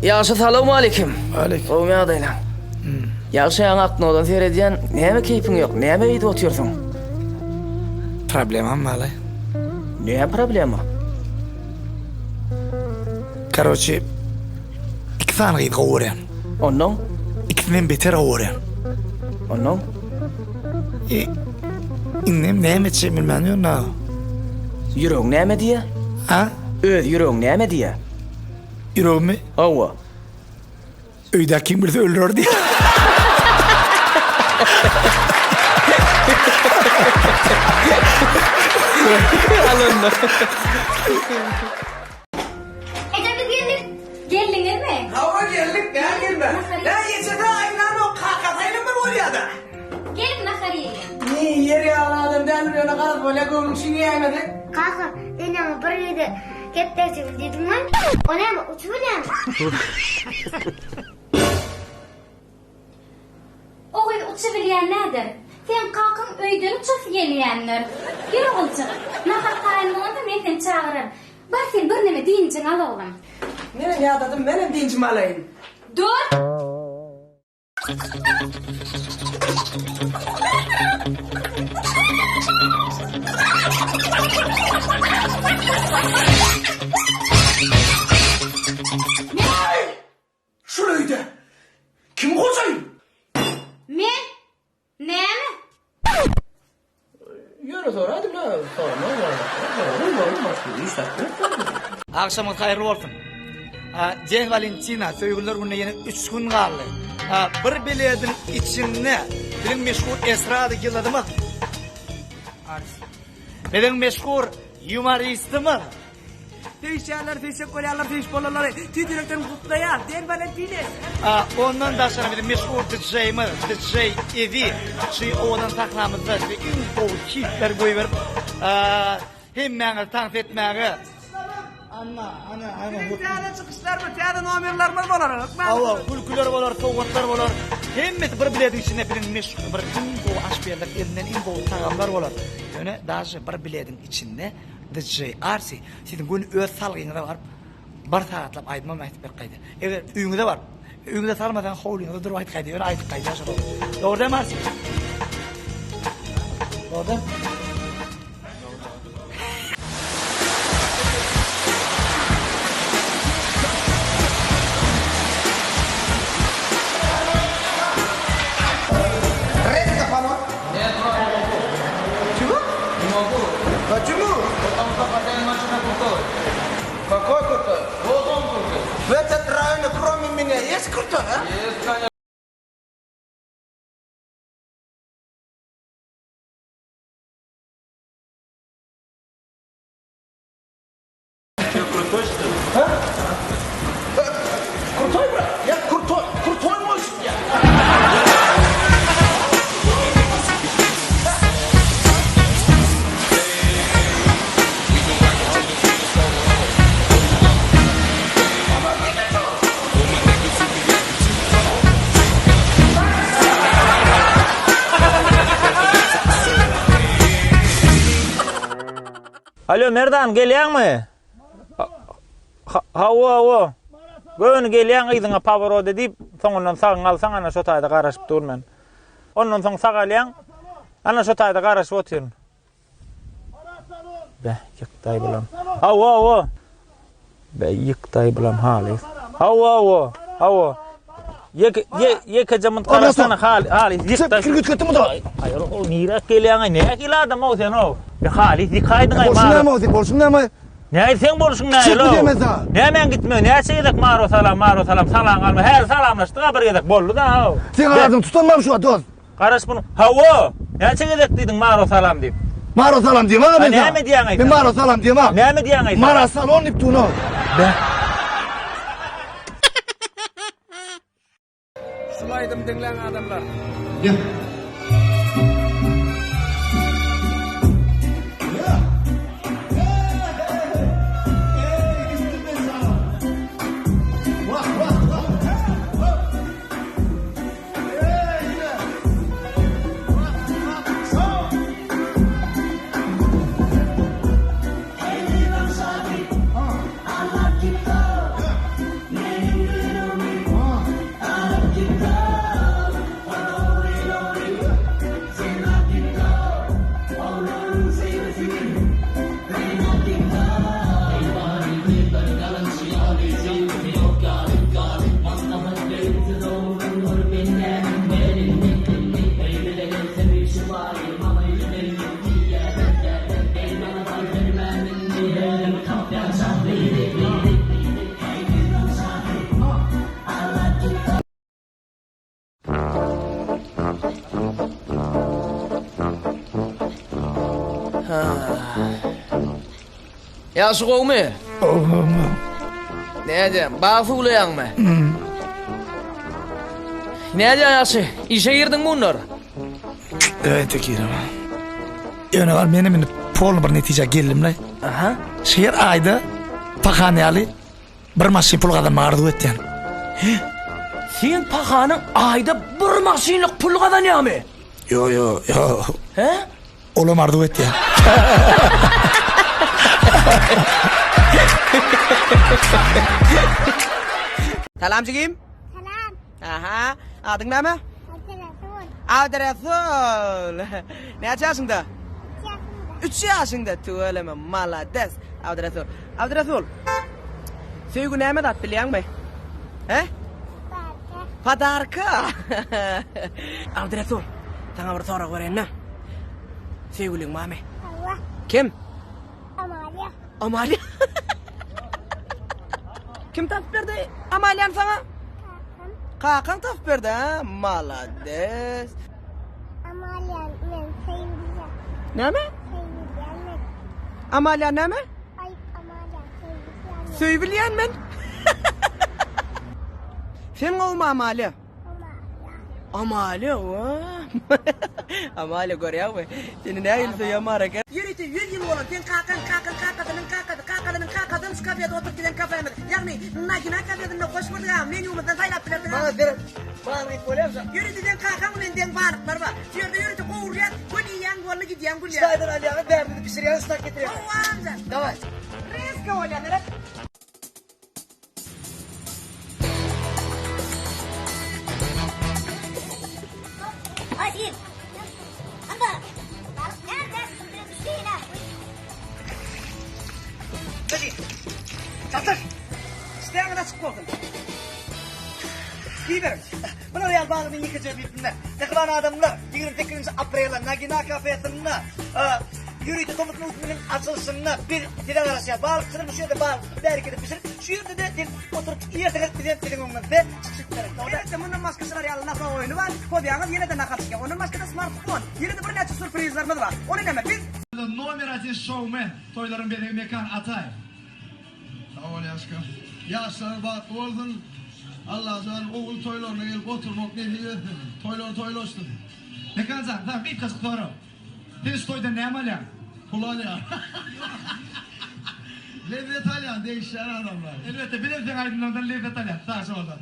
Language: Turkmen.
Ýagşy salowmaleýkim. Aleýkim. Gowmy ýagdaýlaň? Ýagşy ýaňy oknodan seredýän, näme keýpiň ýok, näme beýdip otyrsyň? Problemam barlaý. Näme problema? Karoçi, iki sany gyzy gowy görýän. Onnoň? Ikisinem beter gowy görýän. Onnoň? E, indem näme etjegimi bilmän ýörün aga. Ýüregiň näme diýýä? A? Öz ýüregiň näme diýýä? Ýüregimmi? Hawa. Öýdäki kim bilse öldürer diýýär. Alyndy. Eje biz geldik. Geldiňizmi? Hawa geldik, näme gelme. Nä ejesi aýlanok, kakasy aýlan bir bolýada. Geliň nahar iýeliň. Ni ýer ýaly adam däldir ýöne garaz bolýa göwnüň şiň iýäýmesek. Kaka, eneňe bir gezek gep berjegim diýdiňmi? O näme, uçup bilýärmi? O gyz uçubilýän näder? Seň kakaň öýden uçasy gelýändir. Ýör oguljyk, nahar taýyn bolanda men seni çagyraryn. Bar sen birneme dynjyňy al oglum. Menem ýadadym, menem dynjymy alaýyn. Dur! Şul öýde kim hojaýyn? Men? Näme? Ýöne soraýdym-da, soraman Agşamyňyz haýyrly bolsun. Jen Walentina, söýgüliler gününe ýene üç gün galdy. Bir bilediň içinde biziň meşhur estrada ýyldyzymyz, biziň meşhur ýumoristimiz, Söýüşýärler, söýüşjek bolýarlar, söýüşip bolanlary tüýs ýürekden gutlaýas. Den Valentine! Ondan daşary biziň meşhur DJ-miz, DJ Ezi şu owadan sahnamyzda size iň gowy hitleri goýberip, hemmäňizi tans etmäge. Anna, ana, ana. Biziň täze çykyşlarymyz, täze nomerlerimiz bolar. Hökman. Hawa, gülküler bolar, sowgatlar bolar. Hemmesi bir bilediň içinde biziň meşhur bir iň gowy aşpezleriň elinden iň gowy tagamlar bolar. Ýöne daže bir bilediň içinde DJ Arsi siziň göni öz salgyňyza baryp bir sagatlap aýdymam aýdyp berip gaýdar. Eger öýüňize baryp, öýüňize salmasaň howlyňyzda durup aýdyp gaýdar, ýöne aýdyp gaýdar şol. Dogry dälmi Arsi? Dogry däl? Какой крутой? Вот он крутой. В этот районе кроме меня есть крутой, а? Есть, конечно. Крутой, что ли? А? Крутой, брат? Я крутой. Крутой мужик я. Alo Merdan gelýäňmi? Hawa hawa. Göni gelýäň yzyňa paworot edip, soňundan sagyňy alsaň ana şo taýda garaşyp dur men. Ondan soň sag alýaň. Ana şo taýda garaşyp otyryn. Beh, ýykdaý bulam. Hawa hawa. Be ýykdaý bulam halys. Hawa hawa. Hawa. Ýeke ýekeje munt garasana hal halys ýykdaý. Pikir güýtgetdiň bu da. Aýol ol niräk gelýäň-aý? Nähili adam ow sen ow? Be halys ýykaýdyň-aý. Bolşuň näme ow sen? Bolşuň näme? Nähili seň bolşuň nähili ow? Nämäň gitmegi? Näçe gezek Maro salam, Maro salam, salaň alma. Häli salamlaşdyk-a bir gezek boldy-da ow. Seň adyňy tutanmam şu wagt dost. Garaş bunu. Hawa! Näçe gezek diýdiň Maro salam diýip? Maro salam diýemok men. Näme diýýäň aýt? Men Maro salam diýemok. Näme diýýäň aýt? Mara salon diýip durun. Be. Şul aýdym diňläň adamlar. Gel. Ýagşy gowmy? Gowmy? Näde, bag suwlaýaňmy? Näde ýagşy? Işe girdiňmi bunlar? Evet, girdim. Ýöne bar menem indi polny bir netijä geldim-le. Aha. Şu her aýda pahan ýaly bir maşyn pul gazanmagy arzuw etýän. Sen pahanyň aýda bir maşynlyk pul gazanýamy? Ýo, ýo, ýo. He? Olam arzuw etýän. Salam jigim. Salam. Aha, adyň näme? Abdyresul. Abdyresul. Näçe ýaşyňda? 3 ýaşymda. 3 ýaşyňda. Tüweleme, malades. Abdyresul. Abdyresul. Söýgi näme zat bilýäňmi? He? Podarka. Podarka. Abdyresul, saňa bir sorag bereýin-de. Söýgüliň barmy? Hawa. Kim? Amalia. Amalia. Kim tapyp berdi Amaliany saňa? Kakam. Kakaň tapyp berdi, ha? Malades. Amalia men söýülýän. Näme? Söýülýän men. Amalia näme? Ay Amalia söýülýän. Söýülýän men. Sen gowumy Amalia? Amalia. Amalia, wa. Amalia görýäňmi? Seni nähili söýýän bar eken. Ýörite 100 ýyl bolan seň kakaň, kakaň kakasynyň kakasy, kakasynyň kakasam şu kafede oturyp giden kafemiz. Ýagny Nagina kafesinde hoş gördük agam, menýumyzdan saýlap bilersiň agam. Maňa seret, balyk iýip bolýarmy? Ýörite seň kakaň bilen deň balyklar bar. Şu ýerde ýörite gowurýas, göni iýýäň, boldy gidýäň, gülýäň. Ştaýdan alýaňyz, bärde-de bişirýäňiz, ştak getirýäňiz. Hawa amjan. Daway. Reska bolýar, seret. Çatyr! Işdäňiz açyk bolsun. Iýiberiň. Bular ýaly balygyny ýekeje bilsinler. Mähriban adamlar, 28-nji aprelde Nagina kafesinde ýörite tomus möwsüminiň açylyşynda biz size garaşýarys. Balykçylar şu ýerde balyk tutup, bärikede bişirip, şu ýerde-de siz oturyp iýersiňiz, biz hem siziň öňüňizde çykyş etmeris. Elbetde, mundan başga şular ýaly nahar oýny bar. Pozýaňyz, ýene-de nahar çykýar. Ondan başga-da smartfon. Ýene-de birnäçe sýurprizlerimiz bar. Ony näme, biz. Nomer odin şoumen toýlaryň bezegi Mekan Ataýew. Sag bol Ýaşka. Ýaşlaryň bagtly bolsun. Allajan ogul toýlaryna gelip oturmak nesip etsin. Toýlar toýlaşsyn. Mekanjan saňa gysgajyk sorag. Sen şu toýdan näme alýaň? Pul alýan. Lezzet alýan degişýän adamlar. Elbetde bizem seň aýdymlaryňdan lezzet alýas. Sag şo bolsa.